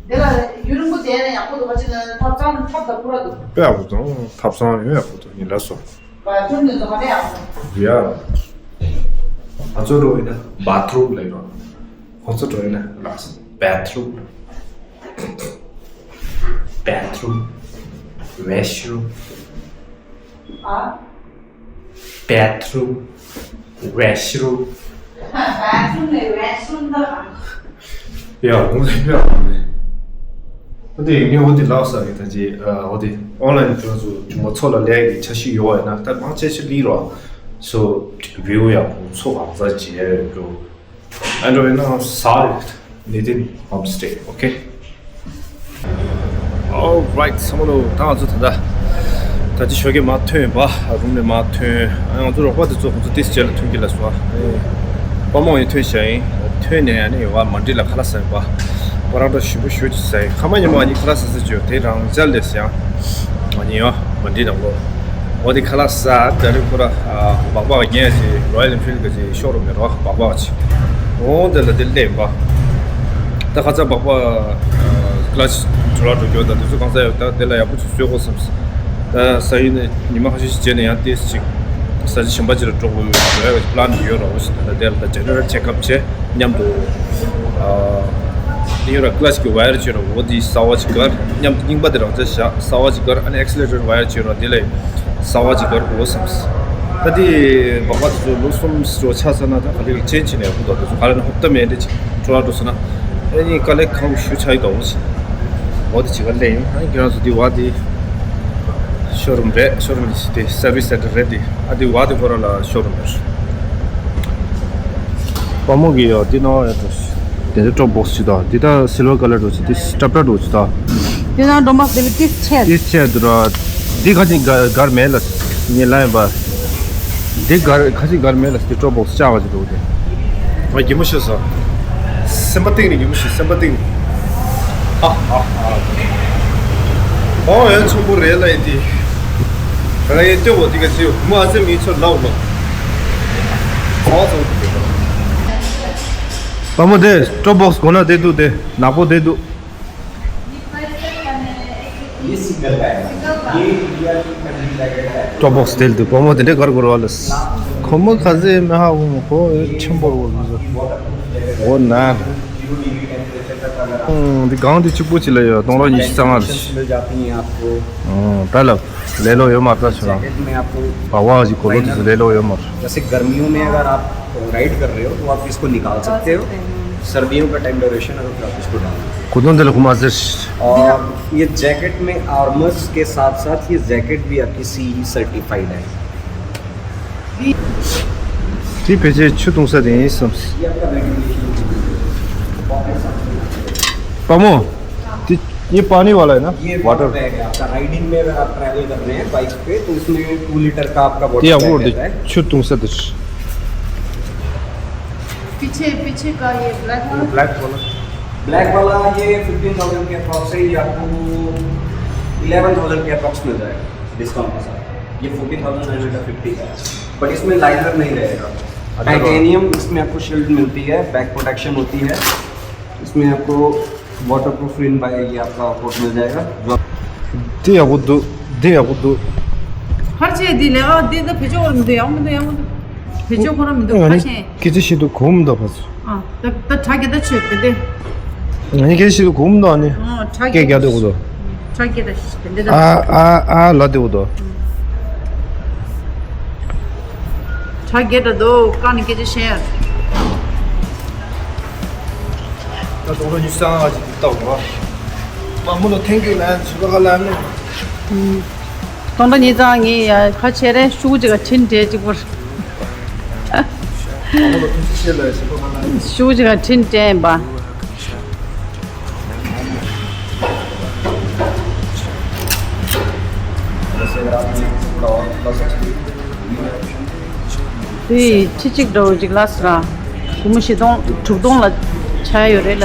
དེ་ལ་ཡུན་རིང་པོ་བསྡད་ན་ཡག་པོ་འདུག་ག་ཅིག་ན་ཐབ་ཚང་ཐབ་དང་ཁུ་ར་འདུག་དཔེ་ཡག་པོ་འདུག་ཐབ་ཚང་ཡོད་ཡག་པོ་འདུག་ཡིན་ལ་སོ། བ་ཐུམ་དེ་ཚོ་ག་རེ་ཡག་པོ་འདུག་ཡ། ང་ཚོ་འགྲོ་ཡིན་ན་བ་ཐུམ་ལ་ཡིན་རོགས། ཁོང་ཚོ་འགྲོ་ཡིན་ན་ལགས་སོ། བེ་ཐུམ། བེ་ཐུམ། restroom། ཨ། bathroom restroom bathroom ནས་restroom ད་གང་། ཡ་འོང་ལེ་ཡ་འོང་ལེ། འོ་དེ་ངས་འོ་དེ་ལབ་ས་གི་ད་ཅི་འོ་དེ་ཨོན་ལའིན་ཁྱོད་ཚོ་ཅུང་མ་ཚོ་ལ་ལས་ཀྱི་འཆར་གཞི་ཡོད་པ་ཡིན་ན་ད་མང་ཆེ་ཆེ་ལི་རོ། སོ་view ཡག་པོ་མཚོ་གང་ས་ཅི་ཡ་ཡོད་རོ། Android now solid within homestay, okay? Alright, སོང་ལོ། ད་ང་ཚོ་ད་ལྟ་ད་ཅི་ཞོགས་ཀས་མར་ཐོན་པ། རུམ་ནས་མར་ཐོན། ཨ་ང་ཚོ་རོགས་པ་དེ་ཚོ་ཁོ་ཚོ་ཏིས་རྗེས་ལ་ཐོན་གྱི་ལ་སོ། པ་མོ་ཡིན་ཐོན་བྱ་ཡིན། ཐོན་ནས་ཨ་ནི་ཡོང་བ་མ་འདྲི་ལ་ཁ་ལག་ཟ་ཡིན་པ། པ་རང་ཏོ་ཞིམ་པོ་ཞུ་ཅི་ཟ་ཡིན། ཁ་མ་ཉི་མ་ཨ་ནི་ཁ་ལག་ཟ་ཟ་ཅི་ཡོད་དེ་རང་འཇལ་ལས་ཡང་། ང་ནི་ཡང་མ་འདི་དང་ལོ། འོ་དེ་ཁ་ལག་ཟ་དེ་རིང་ཁོ་ར་སྦག་སྦག་རྒྱན་ཞིག་Royal Enfield གི་ཞིག་ཤོ་རུམ་ནས་རོ་སྦག་སྦག་ཅིག་འོ་དེ་ལ་དེ་སླེབས་པ། ད་ཁ་ཚ་སྦག་སྦག་ཀླ་ཅིག་འགྲོ་ལ་འགྲོ་རྒྱུ་ད་དེ་ཚོ་གང་ས་ཡོད་ད་དེ་ལ་ཡག་པོ་ཅིག་བཟོས་དགོས་བསམ། ད་ས་ཡིན་ནས་ཉི་མ་ཁ་ཤས་ཤིག་རྗེས་ནས་ཡང་ཏེས་ཅིག་ས་ཆ་གཞན་པ་ཅིག་ལ་འགྲོ་དགོས་ཡོད་པླན་ཡོད་ར་འོ་ཞིག་ད་དེ་ལ་ད་general checkup བྱས། མཉམ་དུ། ཨ། དེ་ཡོད་ར་clutch གི་wire ཅིག་ཡོད་ར་འོ་དེ་གསར་པ་ཅིག་སྒར། མཉམ་དུ་རྙིང་པ་དེ་རང་ཚ་བཞག་གསར་པ་ཅིག་སྒར། ཨ་ནི་accelerator wire ཅིག་ཡོད་ར་དེ་ལས་གསར་པ་ཅིག་སྒར་འོ་བསམ། ད་དེ་སྦག་སྦག་དེ་ཚོ་ལོ་གསུམ་ཙམ་ཆགས་ཚར་ན་ད་ག་ལེ་ག་ཅན་ཅིག་ནས་ཡག་པོ་འདུག་དེ་ཚོ་ག་ལེ་ན་ཧོབ་ཏ་མེད་འདྲ་ཅིག་འཕྲོ་བརླག་འགྲོ་སོང་ན་ཨ་ནི་དཀའ་ལས་ཁག་པོ་ཞེ་པོ་ཆགས་ཀྱི་འདུག་འོ་ཞིག་འོ་དེ་བྱེད་ག་སླེབས་ཡིན། ཨ་ཁྱེད་རང་ཚོ་འདི་བ་དེ་ཤོ་རུམ་རེད། ཤོ་རུམ་དེ་སར་བིས་སེན་ཊར་རེད། དེ་ཨ་དེ་བ་དེ་ཁོ་རང་ལ་ཤོ་རུམ་རེད། དཔའ་མོ་གི་ཡོད་འདི་ནང་ཡོད་དོ། དེ་འདྲ་ཌོབ་པོག་སི་ཞིག་དང་འདི་ད་སིལ་བར་ཀ་ལར་འདྲ་ཞིག་འདི་སྐྲ་པྲ་འདྲ་ཞིག་དང་། འདི་ནང་ཌོབ་པོག་སི་དེ་ཏིས་ཆེ། ཏིས་ཆེ་འདུག་ར། འདི་ཁ་ཅིག་ག་གར་མེད་ལ། ཉེ་ལ་ཡིན་པ། འདི་གར་ཁ་ཅིག་གར་མེད་ལ་འདི་ཌོབ་པོག་སི་བཅག་པ་ཅིག་འདུག་དེ། ང་གད་མོ་ཤོར་སོང་། སེམས་པ་གཏིང་ནས་གད་མོ་ཤོར། སེམས་པ་གཏིང་ནས། ཧ་ཧ་ཧ། ཨོ་ཡང་ཆུང་པོ་རེད་ལ་ཡིན་དེ། ང་ཡི་ལྟོས་འོ་དེ་ག་ཚོད་མ་ཟེར་མི་ཚོ་ལབ་ལོ། ཚ་བ་ཚ་བ་འདུག་དཔའ་མོ་དེ་ཌོབ་པོག་སི་གོ་ན་བསྡད་འདུག་དེ་ནག་པོ་བསྡད་འདུག་ཌོབ་པོག་སི་དེ་ལ་འདུག་དཔའ་མོ་དེ་འདྲས་གར་གོ་ར་བ་ལ། ཁོ་མོ་ཁ་ཟས་མེ་ཧ་གོ་མོ་ཁོ་ཆེན་པོ་ར་བ་ལ། འོ་ན། འདི་གང་དེ་གཅིག་པོ་ཅིག་ལ་ཡོད། སྟོང་ཕྲག་ཉི་ཤུ་རྩ་ལྔ་རེད། मिल जाती हैं आपको। ད་ལ་ལས་ལོ་ཡོད་མ་རེད་ད་ཆོ་རང་། जैकेट में आपको བ་བ་ཞིག་གོ་ལོ་དེ་ཚོ་ལས་ལོ་ཡོད་མ་རེད། जैसे गर्मियों में अगर आप राइड कर रहे हो तो आप इसको निकाल सकते हो। सर्दियों का टाइम ड्यूरेशन है तो फिर आप इसको डालो। གོ་དོན་དེ་ལ་ཁོ་མ་ཟེར། और ये जैकेट में आर्मर्स के साथ साथ ये जैकेट भी आपकी सीई सर्टिफाइड है। དེ་ཕལ་ཆེར་ཆུ་བཏུང་ས་དེ་ཡིན་བསམ། དཔའ་མོ། དེ་ये पानी वाला है ना? ये वाटर बैग है आपका। राइडिंग में अगर आप ट्रैवल कर रहे हैं बाइक पे तो उसमें टू लीटर का आपका वाटर बैग रहता है। དེ་ཡག་པོ་རེད། ཆུ་བཏུང་ས་དེ། पीछे पीछे का ये ब्लैक वाला। ब्लैक वाला। ब्लैक वाला ये फिफ्टीन थाउजेंड के अप्रॉक्स है। ये आपको इलेवन थाउजेंड के अप्रॉक्स मिल जाएगा डिस्काउंट के साथ। ये forty thousand nine hundred fifty का है, बट इसमें लाइनर नहीं रहेगा। टाइटेनियम इसमें आपको शील्ड मिलती है, बैक प्रोटेक्शन होती है। इसमें आपको वाटर प्रूफ रिम बाय ये आपका कोट मिल जाएगा। འདི་ཡག་པོ་འདུག་འདི་ཡག་པོ་འདུག་ཕར་ཆེ་འདི་ལས་ཨ་འདི་ད་བེད་སྤྱོད་འོར་མི་འདུག་ཡག་མི་འདུག་ཡག་མི་འདུག་བེད་སྤྱོད་ཁོ་རང་མི་འདུག་ཨ་ནི་ཕར་ཆེ། སྐད་ཆ་བཤད་དུས་གོ་མི་འདུག་ཕར་ཚུར། ཨ་ད་ད་དྲ་རྒྱ་ད་ཆོད་དེ་དེ། ཨ་ནི་སྐད་ཆ་བཤད་དུས་གོ་མི་འདུག་ཨ་ནི། ཨ་དྲ་སྐད་རྒྱག་དུས་གོ་འདུག་དྲ་རྒྱ་ད་དེ་འདྲ་ད། ཨ་ཨ་ཨ་ལ་དེ་གོ་འདུག་དྲ་རྒྱ་ད་དོ་ཀ་ནི་སྐད་ཆ་བཤད་ཡ། ད་སྟོང་ཕྲག་ཉི་ཤུ་རྩ་ལྔ་ཅིག་ཏུ་བལྟ་བ། མ་མོ་ལ་ཐེང་ཀིའུ་ལན་ཞུ་བ་ག་ལ་ནི། སྟོང་ཕྲག་ཉི་ཤུ་རྩ་ལྔ་ངས་ཡ་ཁ་ཆེ་རེ་ཤུ་གུ་ཅིག་ག་ཕྲིན་བྲེལ་གཅིག་པུར། མ་མོ་ལ་ཐུགས་རྗེ་ཆེ་ལ་ཞུ་བ་ག་ལ་ནི། ཤུ་གུ་ཅིག་ག་ཕྲིན་བྲེལ་ཡིན་པ། དེ་ཁྲི་གཅིག་འདྲ་བོ་ཅིག་ལ་སི་ར། སྒོར་མོ་བཞི་སྟོང་དྲུག་སྟོང་ལ་ཆགས་ཡོད་རེད་ལ།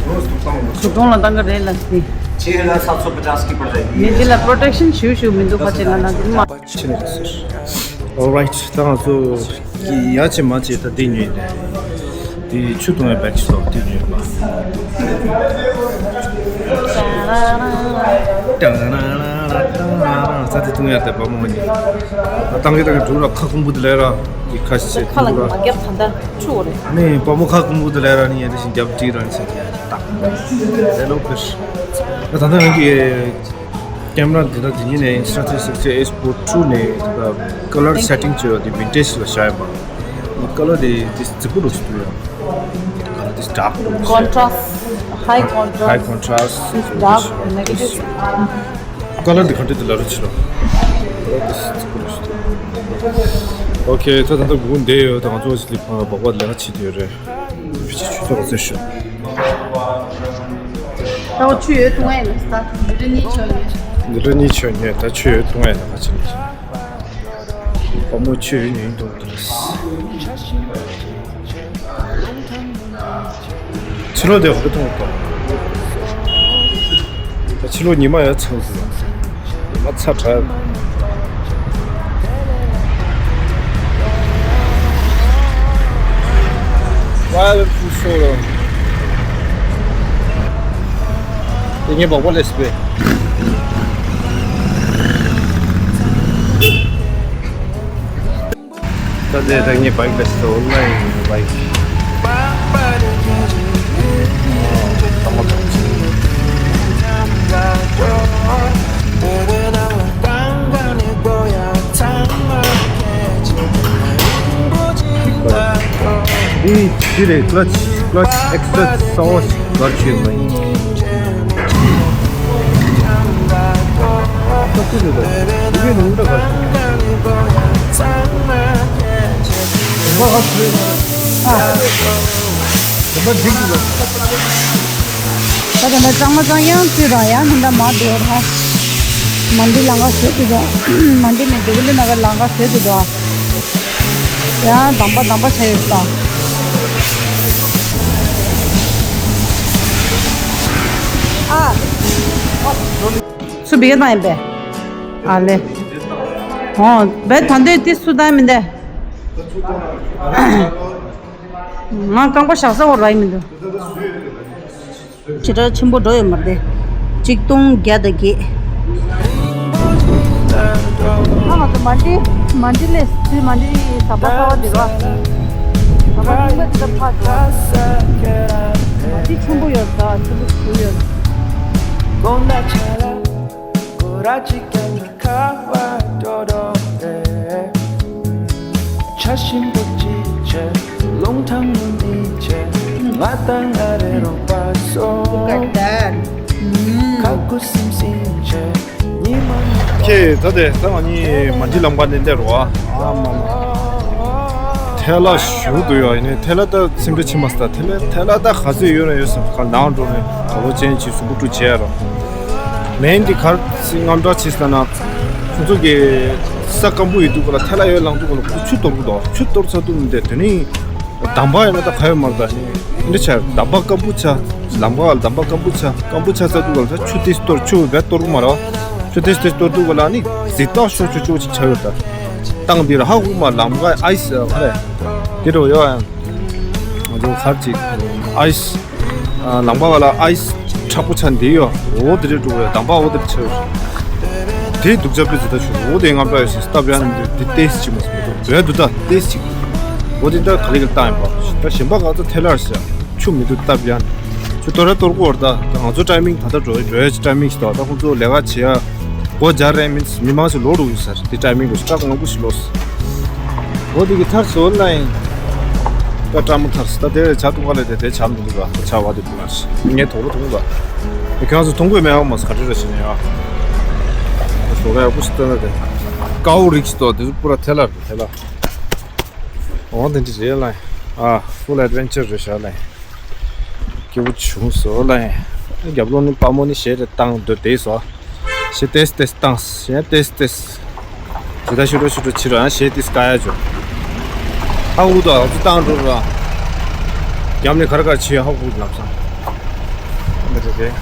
དྲུག་སྟོང་ལ་བཏང་གི་རེད་ལ་སི། छः हज़ार सात सौ पचास की पड़ जाएगी। ངས་འདི་ལ་པྲོ་ཊེག་ཤན་ཞུ་ཞུ་མི་འདུག་ཕལ་ཆེར་ལ་ན་འདི་མ། Alright, ད་ང་ཚོ་གི་ཡ་ཆེ་མ་ཆེ་ད་འདི་ཉོས་ཏེ། དེ་ཆུ་བཏུང་བའི་བེག་ཅིག་སོགས་དེ་ཉོས་པ། ད་དེ་བཏུང་ཡ་དེ་བ་མོ་ནི། ད་ཏང་གི་ཏང་གི་འགྲོ་ར་ཁ་ཁུང་བུ་དེ་ལས་ར་དེ་ཁ་ཤས་ཁ་ལ་འགྲོ་ར། མ་རྒྱབ་ད་ད་ཆུ་བོ་རེད། ནི་བ་མོ་ཁ་ཁུང་བུ་དེ་ལས་ར་ནི་ཡ་དེ་བཞིན་རྒྱབ་དྲི་ར་ནི་ཟེར་གི་ཡ་ད། ལས་ལོ་ཕིར། ད་ད་ད་ང་གི་ཀེམ་ར་འདི་དག་འདི་ཉིད་ནས་Insta three sixty Ace Pro two ནས་ད་ཀ་ལར་སེ་ཊིང་བྱས་པ་འདི་ཝིན་ཊེཇ་ལ་བཞག་ཡོད་པ། ཀ་ལར་འདི་འདི་རྫིག་པོ་འདྲ་ཞིག་འདུག་ཡ། ཀ་ལར་འདི་ཌརྐ་འདྲ་ཞིག Contrast, high contrast, ཧའི་ཀོན་ཊྲ་སི་ཊི། Dark, negative. ཀ་ལར་འདི་ག་འདྲ་འདི་ལ་རུ་ཆེ་ལོ། ཀ་ལར་འདི་རྫིག་པོ་འདྲ་ཞིག་འདུག་ཨོ་ཁེ། ད་ད་ལྟ་སྒུག་བསྡད་ཡོད། ད་ང་ཚོ་ཞིག་ལ་བག་བག་ལས་ཀ་བྱེད་དུ་ཡོད་རེད། ཕྱི་ཆུ་ཚོད་ག་ཚོད་ཤོད། ད་འོ་ཆུ་ཡོད་བཏུང་ཡ་ཡིན་ན་ད་འདི་འདྲ་གཉིས་ཆོད་ཉོས། འདི་འདྲ་གཉིས་ཆོད་ཉོས། ད་ཆུ་ཡོད་བཏུང་ཡ་ཡིན་ན་ཁ་ཆེ་ལ་ཆེ། བ་མོ་ཆུ་ཡོད་ཉོས་བཏུང་འདི་རེད། ཕྱི་ལོགས་དེ་ཧོ་བཏུང་བ། ད་ཕྱི་ལོགས་ཉི་མ་ཡོད་ཚང་ཟིན། ཉི་མ་ཚ་དྲགས། Why the food so long? དེ་ངས་བག་པ་ལས་སྤེ། ད་དེ་ད་ངས་བའིཀ་ལས་སྤེ། ཨོན་ལ་ཡིན་བའིཀ། འདི་འདི་རེད། ཀླ་ཆི་ཀླ་ཆི་ཨེག་སི་ཊྲ་སོ་ཞིག་གར་བྱེད་མ་ཡིན། ད་ད་ལྟ་གཙང་མ་གཙང་ཡང་བཙུད་དང་ཡང་མི་འདྲ་མ་འདུག་ད། མ་འདི་ལང་ཀ་བཟོས་ཏེ་འདུག་མ་འདི་ནས་སྡེ་བ་ལི་ན་ག་ལང་ཀ་བཟོས་ཏེ་འདུག་ཡང་དམ་པ་དམ་པ་བྱས་ཡོད་ད། ཨ། སུ་བི་ག་བཏང་ཡིན་པས། ཨ་ལེ། ཨོ། བས་ད་འདོད་དེ་སུ་བཏང་མི་འདས། ང་རྐང་པ་བཞག་ས་འོ་ར་ཡིན་མི་འདུག་ཇི་ལྟར་ཆེན་པོ་འགྲོ་ཡོད་མ་རེད། གཅིག་སྟོང་བརྒྱ་དང་བརྒྱད། ཨ་ང་ཚོ་མ་འདི་མ་འདི་ལས་དེ་མ་འདི་ཟམ་པ་གསར་པ་འདི་རོ། ཟམ་པ་རྙིང་པ་འདི་ལ་ཕར་འགྲོ། མ་འདི་ཆེན་པོ་ཡོད་ད་ཆེན་པོ་ཞིག་ཡོད། ཆ་ཞིམ་པོ་ཅིག་བྱས། རླུང་ཐང་ངུ་མི་བྱས། ང་དང་ང་རེ་རོགས་པ་སོ། ཁ་ཁུ་སིམ་སིམ་བྱས། ཉི་མ་ཁྱེད་ད་དེ་ད་ང་གཉིས་མ་འདི་ལམ་ཁ་ནས་སླེབས་རོགས་ཨ། ཨ་མ་མ། ཐལ་ལ་ཞུ་འདུག་ཡོད་ཡིན་ནའི་ཐལ་ལ་ད་སེམས་ཁྲལ་བྱེད་མ་སོང་། ད་ཐལ་ལ་ཐལ་ལ་ད་ག་ཚོད་ཡོད་ན་ཡོད་སོང་། ག་ནང་འགྲོ་ནས་ག་ལོ་ཅན་གྱིས་གཟུགས་པོ་བཀྲུ་བྱས་རོགས། མེན་འདི་གར་ཚིག་རྔམ་དྲག་ཆེ་ས་ན། ཁོང་ཚོ་གི་ས་སྐམ་པོ་ཡོད་དུས་ག་ལ་ཐལ་ལ་ཡོད་ལང་དུས་ག་ལ་ཁོ་ཆུ་གཏོར་གི་འདུག་ཆུ་གཏོར་ཚར་དུས་མི་འདུག་དེ་ནི་འདམ་བག་ཡོད་ན་ད་ག་ཡོད་མ་རེད། ད་ནི་འདི་ཆར་འདམ་བག་སྐམ་པོ་ཆགས། ལམ་ཁ་ལ་འདམ་བག་སྐམ་པོ་ཆགས། སྐམ་པོ་ཆགས་ཚར་དུས་ག་ལ་ད་ཆུ་དེ་གཏོར་ཆུ་བས་གཏོར་གི་མ་རེད། ཆུ་དེ་དེ་གཏོར་དུས་ག་ལ་ནི་ཟིག་ཏོག་ཤོག་ཆུ་ཆུ་ཅིག་ཆགས་ཡོད། ད་ཏང་འདི་ར་ཧ་གོ་མ། ལམ་ཁ་ཨའི་སི་ག་རེ་དེ་འགྲོ་ཡོད་ཨ། ང་ཚོ་གར་ཅིག་ཨའི་སི། ཨ། ལམ་ཁ་བ་ལ་ཨའི་སི་མཁྲེགས་པོ་ཆགས་འདི་ཡོད། འོ་དེ་རེད་འགྲོ་གི་རེད། འདམ་བག་འོ་དེ་རེད་ཆགས་ཡོད། དེ་སྡུག་ཅག་དཔེ་ཚོ་ད་ཞུ། འོ་དེ་རྔམ་དྲག་ཡོད་ཟེར་སྟབས་ཡག་ནི་འདི་ཏེས་ཅིག་མ་སོང་འདུག་བོད་འདུག་ད་ཏེས་ཅིག་འོ་དེ་ད་ག་ལེ་ག་ལེ་བཏང་ཡིན་པ། ད་གཞན་པ་ག་ཚོད་ཐལ་ལར་ཟེར་ཆུ་མི་འདུག་སྟབས་ཡག་ནི། ཆུ་གཏོར་ར་གཏོར་གོ་བར་ད། ད་ང་ཚོ་ཊའི་མིང་ད་ལྟ་འགྲོ་འགྲོ་ཡ་ཊའི་མིང་ཞིག་འདུག་ད་ཁོང་ཚོ་ལས་ཀ་བྱེད་ཡ། སྒོ་རྒྱག་རན་མིན། མི་མང་ཞིག་ལོག་འགྲོ་གི་ཟེར། དེ་ཊའི་མིང་གོ་ཞིག་སྐྲག་མང་པོ་ཞིག་ལོག་སོང་། འོ་དེ་གི་ཐར་སོ་ལ་ཡིན། ད་ཀྲ་མོ་ཐར་སོ། ད་དེ་བྱ་ཐུང་ག་ལ་དེ་དེ་བྱ་མི་འདུག་ག་ཆ་བ་དེ་ཐུང་ལ་ཞིག་ངས་དོག་རུ་ཐུང་ག་ཁྱོད་ཚོ་ཐུང་གོས་མེད་པ་མ་ཟ་ག་རེ་ར་ཞིག་ནས་ཡ། སོ་ག་ཡག་པོ་ཞིག་བཏོན་ན་དེ། ཀའོ་རིགས་ཞིག་ཏོ་དེ་ཚོ་པུ་ར་ཐལ་ལ་རེད་ཐལ་ལ། འོ་དེ་འདྲ་རེད་ལ། ཨ། ཕུལ་ཨེ་ཌི་ཝེན་ཅར་རེད་ཤག་ལ། སྐྱིད་པོ་བྱུང་སོང་ལ། རྒྱབ་ལོགས་ནི་དཔའ་མོ་ནི་གཞས་རེ་བཏང་སྡོད་བསྡད་སོང་། གཞས་ཏེས་ཏེས་བཏང་། གཞས་ཏེས་ཏེས། ཇི་ལྟར་ཤུ་རོ་ཤུ་རོ་ཕྱི་རོ་ཡང་གཞས་ཏེས་དཀའ་ཡ་བྱུང་། ཧ་གོ་དོ། ཨ་ཙི་བཏང་འགྲོ་ར། རྒྱབ་ནས་གར་གར་བྱེད་ཧ་གོ་ལབ་སོང་། མི་རེད་རེད།